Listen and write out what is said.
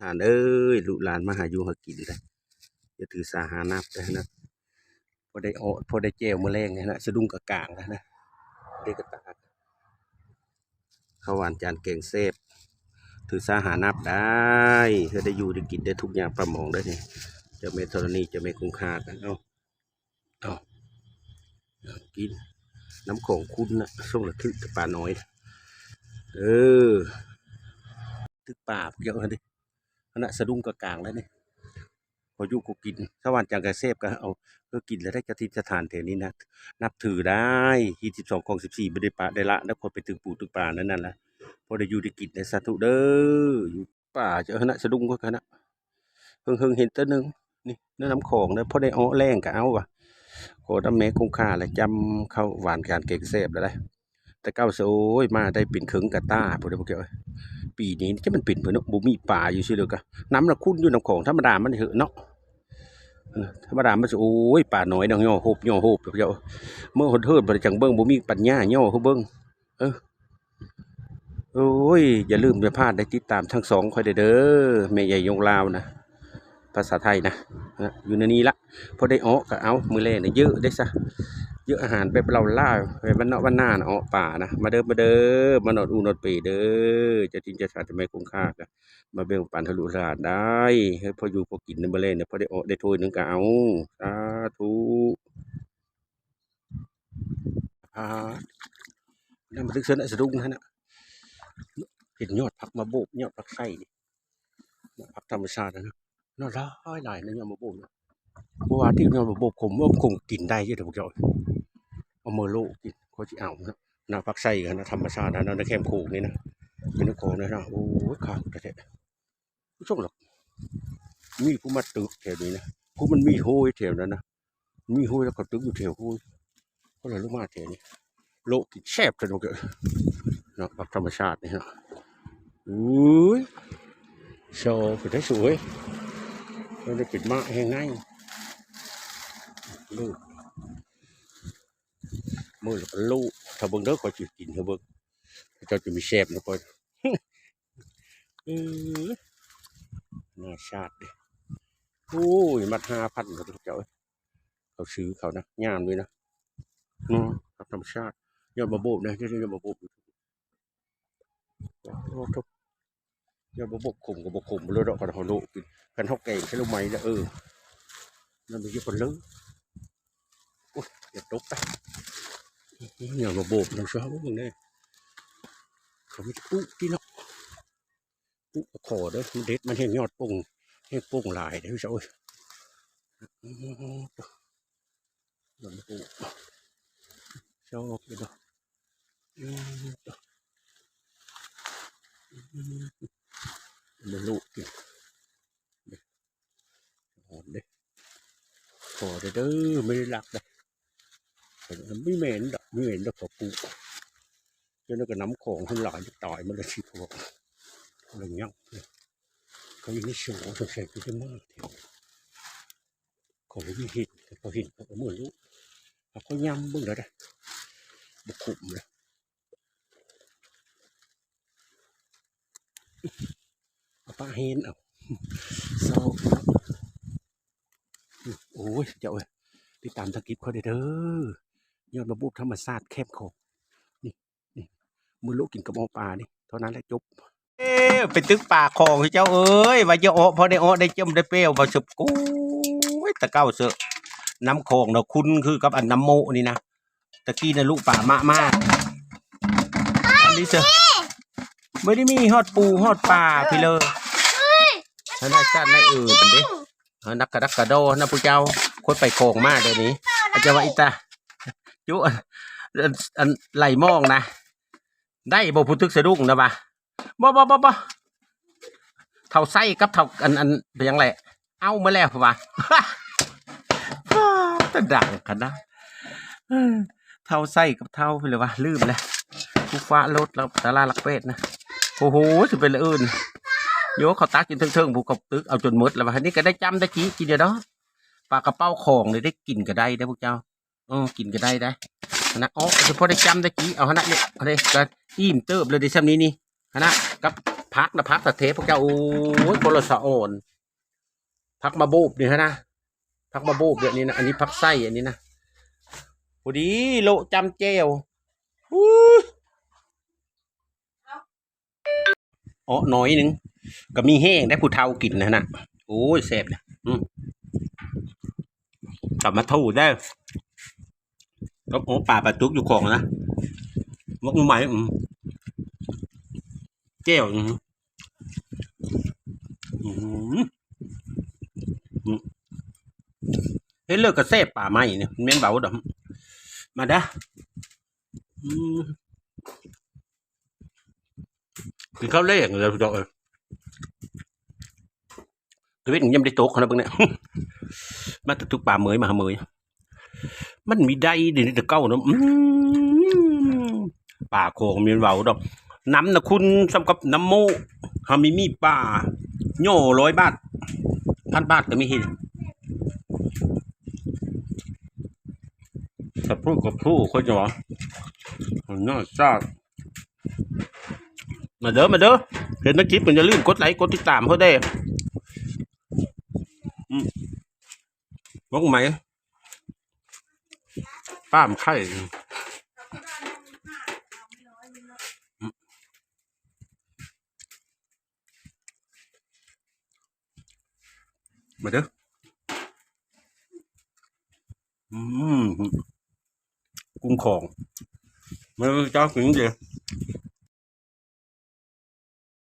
ທ່ານເອີຍ ລູກຫຼານມາຫາຢູ່ຫາກິນເດີ ຢ່າຖືສາຫານັບເດີນະ ພໍໄດ້ເອາະ ພໍໄດ້ແຈ່ວມື້ແລງເດີນະ ສະດຸ້ງກະກາງເດີນະ ເດກະຕາ ເຂົ້າຫວານຈານແກງແຊບ ຖືສາຫານັບໄດ້ ເຮັດໄດ້ຢູ່ໄດ້ກິນໄດ້ທຸກຍາມປາໝອງເດີນີ້ ເຈົ້າແມ່ທໍລະນີ ເຈົ້າແມ່ຄົງຄາກັນ ເອົາ ເອົາ ກິນ ນ້ຳຂອງຂຸ້ນນະ ຊ່ວງລະຖືກແຕ່ປານ້ອຍ ເອີ ຖືກປາພວກເຈົ້າຫັ້ນເດ ຫັ້ນນະ ສະດຸ້ງກະກາງແລ້ວນີ້ ພໍຢູ່ກໍກິນ ສະຫວ່ານຈັງກະແຊບກະເອົາ ເອີ ກິນແລ້ວໄດ້ ເຈົ້າຖິ່ນສະຖານແຖວນີ້ນະ ນັບຖືໄດ້ ຮີດສິບສອງ ຄອງສິບສີ່ ບໍ່ໄດ້ປະໄດ້ລະ ແລ້ວຄ່ອຍໄປຕຶກປູຕຶກປານັ້ນນັ້ນລະ ພໍໄດ້ຢູ່ໄດ້ກິນໄດ້ ສາທຸເດີ ຢູ່ປ່າເຈົ້າຫັ້ນນະ ສະດຸ້ງຂ້ອຍຫັ້ນນະ ເຫິງໆເຫັນເທື່ອໜຶ່ງ ນີ້ ໃນນ້ຳຂອງເດີ ພໍໄດ້ເອາະແລງກະເອົາວ່າ ຂໍນຳແມ່ຄົງຄາແລະ ຈ້ຳເຂົ້າຫວານການແກງແຊບແລ້ວໄດ໋ ແຕ່ເກົ່າຊະ ໂອ້ຍ ມາໄດ້ເປັນເຄິ່ງກະຕ່າພຸ້ນເດີພວກເຈົ້າເອີຍ ປີນີ້ຈະມັນເປັນເພິ່ນເນາະ ບໍ່ມີປາຢູ່ຊື່ເດີກະ ນ້ຳລະຂຸ້ນຢູ່ນ້ຳຂອງ ທຳມະດາມັນເຫາະເນາະ ເອີ ທຳມະດາມັນຊິ ໂອ້ຍ ປານ້ອຍນະ ຍໍໂຮບ ຍໍໂຮບ ພວກເຈົ້າ ເມື່ອເຮີດໆ ບັດຈັ່ງເບິ່ງ ບໍ່ມີປັນຍາຍໍຄືເບິ່ງ ເອີ ໂອ້ຍ ຢ່າລືມຢ່າພາດໄດ້ຕິດຕາມທັງຊ່ອງຂ້ອຍເດີ ແມ່ໃຫຍ່ຍົງລາວນະ ພາສາໄທນະ ນະ ຢູ່ໃນນີ້ລະ ພໍໄດ້ເອາະກະເອົາ ມື້ແລງນະ ເຢີະເດ້ຊະ ເຢີະອາຫານແບບເຫຼົ່າຫຼ້າ ແບບບ້ານນອກບ້ານນານະ ເອາະປານະ ມາເດີ ມາເດີ ມານອດອູນອດເປເດີ ເຈົ້າຖິ່ນເຈົ້າຖານ ເຈົ້າແມ່ຄົງຄາກະ ມາແບ່ງປັນໃຫ້ລູກຫຼານໄດ້ ໃຫ້ພໍຢູ່ພໍກິນໃນມື້ແລງນະ ພໍໄດ້ເອາະໄດ້ຖ້ວຍໜຶ່ງກະເອົາ ສາທຸ. ອ່າ ນ້ຳມັນລຶກເຊິ່ນສະດຸ້ງຫັ້ນນະ ເຫັນຍອດຜັກມາໂບບ ຍອດຜັກໄຊນີ້ ຍອດຜັກທຳມະຊາດຫັ້ນນະ ຍອດຫຼາຍໆນະ ຍອດມາໂບບນະ ບໍ່ວ່າທີ່ຍອດມາໂບບຂົມ ບໍ່ຂົມກິນໄດ້ຢູ່ເດີພວກເຈົ້າ ເອົາມາໂລະກິນ ຂ້ອຍຊິເອົານະ ນະ ຜັກໄຊຫັ້ນນະ ທຳມະຊາດຫັ້ນນະ ໃນແຄມໂຂງນີ້ນະ ເປັນຂອງນະ ໂອ້ຍ ຄັກແທ້ໆ. ຜູ້ຊົງດອກ ມີຜູ້ມາຕຶກແຖວນີ້ນະ ຜູ້ມັນມີໂຮຍແຖວນັ້ນນະ ມີໂຮຍແລ້ວເຂົາຕຶກຢູ່ແຖວໂຮຍ ເຂົາເລີຍລົງມາແຖວນີ້ ໂລະກິນແຊບເທື່ອດອກ ເນາະ ຜັກທຳມະຊາດນີ້ເນາະ ໂອ້ຍ ຊໍເປັນໄດ້ສວຍ ມັນໄດ້ເປັນມ້າແຮງໃນ ໂລະ ມື້ລະກະໂລະ ຖ້າເບິ່ງເດີ ຂ້ອຍຊິກິນໃຫ້ເບິ່ງ ເຈົ້າຈະມີແຊບນຳຂ້ອຍ. ເອີ ໜ້າຊາດເດ້ ໂອ້ຍ ມັດຫ້າພັນເດີເຈົ້າເອີຍ ເຂົາຊື້ເຂົານະ ງາມເລີຍນະ ເນາະ ທຳມະຊາດ ຍອດມະໂບບນະ ຍອດມະໂບບ ໂອ້ໂທ້ ຍອດມະໂບບຂົມກໍບໍ່ຂົມເລີຍດອກ ຄັນເຮົາໂລະກິນ ຄັນເຮົາແກງໃສ່ລົງໄມ້ນະ ເອີ ນັ້ນມັນຊິເປັນເລີຍ ໂອ້ຍ ຢ່າຕົກໄປ ຍອດມະໂບບນຳຊະ ເບິ່ງແດ່ ເຂົາມີແຕ່ປຸຕິເນາະ ປຸກໍຂໍເດີ ມັນເດັດ ມັນແຮງຍອດປົ່ງ ແຮງປົ່ງຫຼາຍເດ້ເຈົ້າເອີຍ ໂອ້ໂຫ ຢອດມະໂບບ ຊອກຢູ່ເນາະ ມາໂລະກິນ ຫອມເດ້ ຂໍເດີ ບໍ່ໄດ້ລັກເດ້ ບໍ່ແມ່ນດອກ ບໍ່ແມ່ນດອກ ເຂົາປູກ ເຈົ້ານັ້ນກໍນ້ຳຂອງທັງຫຼາຍຕາຍໝົດແລ້ວ ຊິພວກລະຍັງ ເຂົາຢູ່ໃນສວນ ສົງໄສຄືຈະມາແຖວ ເຂົາບໍ່ມີເຫັນ ເຂົາເຫັນເຂົາກໍເມືອໂລດ ເຂົາກໍຍຳເບິ່ງແລ້ວເດ້ ບໍ່ຂົມເດ້. ເອົາປະເຫັນເອົາ ຊອກ ໂອ້ຍ ເຈົ້າເອີຍ ຕິດຕາມທາງຄລິບຂ້ອຍແດ່ເດີ ຍອດມະໂບບທຳມະຊາດແຄມຂອງ ນີ້ ນີ້ ມື້ໂລະກິນກັບເອາະປານີ້ ເທົ່ານັ້ນແຫຼະຈົບ ເອີ ໄປຕຶກປາຂອງເຈົ້າເອີຍ ວ່າຈະເອາະ ພໍໄດ້ເອາະ ໄດ້ຈ້ຳ ໄດ້ແປ້ວ ບໍ່ສະ ໂອ້ຍ ແຕ່ເກົ່າເສີ ນ້ຳຂອງນະ ຄຸ້ນຄືກັບອັນນ້ຳໂມະນີ້ນະ ຕະກີ້ນະ ລຸປາມະມາກ ອັນນີ້ເສີ ບໍ່ໄດ້ມີຮອດປູຮອດປາພີ້ເລີຍ ທະນາຍຊາດນາຍເອີເພິ່ນເດ້ ເອີ ນັກກະດັກກະດໍນະ ຜູ້ເຈົ້າ ຄົນໄປຂອງມາດຽວນີ້ ອາດຈະວ່າອີຕາ ຈຸ ອັນ ອັນ ອັນໄຫຼມອງນະ ໄດ້ບໍ່ຜູ້ຕຶກສະດຸ້ງນະວ່າ ບໍ່ ບໍ່ ບໍ່ ບໍ່ ເຖົ້າໄຊກັບເຖົ້າ ອັນ ອັນ ເປັນຫຍັງແຫຼະ ເອົາມາແລ້ວວ່າ ຕາດັງຂະໜາດ ເຖົ້າໄຊກັບເຖົ້າ ເປັນແລ້ວວ່າ ລືມແລ້ວ ຜູ້ຟ້າລົດແລ້ວ ຕາລາຫຼັກແປດນະ ໂອ້ໂຫ ຊິເປັນລະອື່ນ ໂຍ ເຂົາຕັກຢູ່ເທິງໆ ຜູ້ເຂົາຕຶກເອົາຈົນໝົດແລ້ວວ່າ ນີ້ກໍໄດ້ຈ້ຳໄດ້ຈີ້ກິນຢູ່ດອກ ປາກະເປົາຂອງນີ້ໄດ້ກິນກໍໄດ້ເດ້ພວກເຈົ້າ. ເອີ ກິນກໍໄດ້ໄດ໋ ຫັ້ນນະ ເອົາ ເພາະໄດ້ຈ້ຳໄດ້ຈີ້ ເອົາຫັ້ນນະ ນີ້ ອັນນີ້ກໍອີ່ມເຕີບເລີຍເດ້ ຊ່ຳນີ້ນີ້ ຫັ້ນນະ ກັບ ຜັກນະ ຜັກສະເທພວກເຈົ້າ ໂອ້ຍ ຄົນລະສະອອນ. ຜັກມາໂບບນີ້ຫັ້ນນະ ຜັກມາໂບບແບບນີ້ນະ ອັນນີ້ຜັກໄສ້ ອັນນີ້ນະ ພໍດີໂລະຈ້ຳແຈ່ວ. ອູ້ຍ ເອາະໜ້ອຍໜຶ່ງ ກໍມີແຮງໄດ໋ ຜູ້ເຖົ້າກິນຫັ້ນນະ. ໂອ້ຍ ແຊບນະ ອືມ ຕຳມາທູເດີ້ ກັບ ໂອ້ ປາປາດຸກຢູ່ຂອງນະ ໝົກໜໍ່ໄມ້ ອືມ ແຈ່ວ ອືມ ອືມ ເຮັດເລີກກໍແຊບ ປາໄມ້ນີ້ ແມ່ນເວົ້າດອກ ມາເດີ້ ອືມ. ກິນເຂົ້າແລງແລ້ວ ພີ່ນ້ອງເອີຍ ຕາເວັນຍັງບໍ່ໄດ້ຕົກຫັ້ນນະ ເບິ່ງແນ່ ມາແຕ່ຕຸກປາເໝີຍ ມາຫາເໝີຍ ມັນມີໄດ້ເດ ແຕ່ເກົ່າເນາະ ອືມ ປາຂອງແມ່ນເວົ້າດອກ ນ້ຳນະຂຸ່ນສ່ຳກັບນ້ຳໂມ້ ເຮົາມີມີປາ ໂຍ່ ຮ້ອຍບາດ ພັນບາດກໍມີ ເຮັດ ກະພູ ກະພູ ຂ້ອຍຈະວ່າ ເນາະ ຊາດ ມາເດີ້ ມາເດີ້ ເຫັນໃນຄລິບກໍຢ່າລືມກົດໄລກົດຕິດຕາມເຮົາແດ່ ອືມ ໝົກໄມ້ ປາມໄຂ່ ມາເດີ້ ອືມ ກຸ້ງຂອງ ມາເດີ້ ເຈົ້າກິນເດີ້.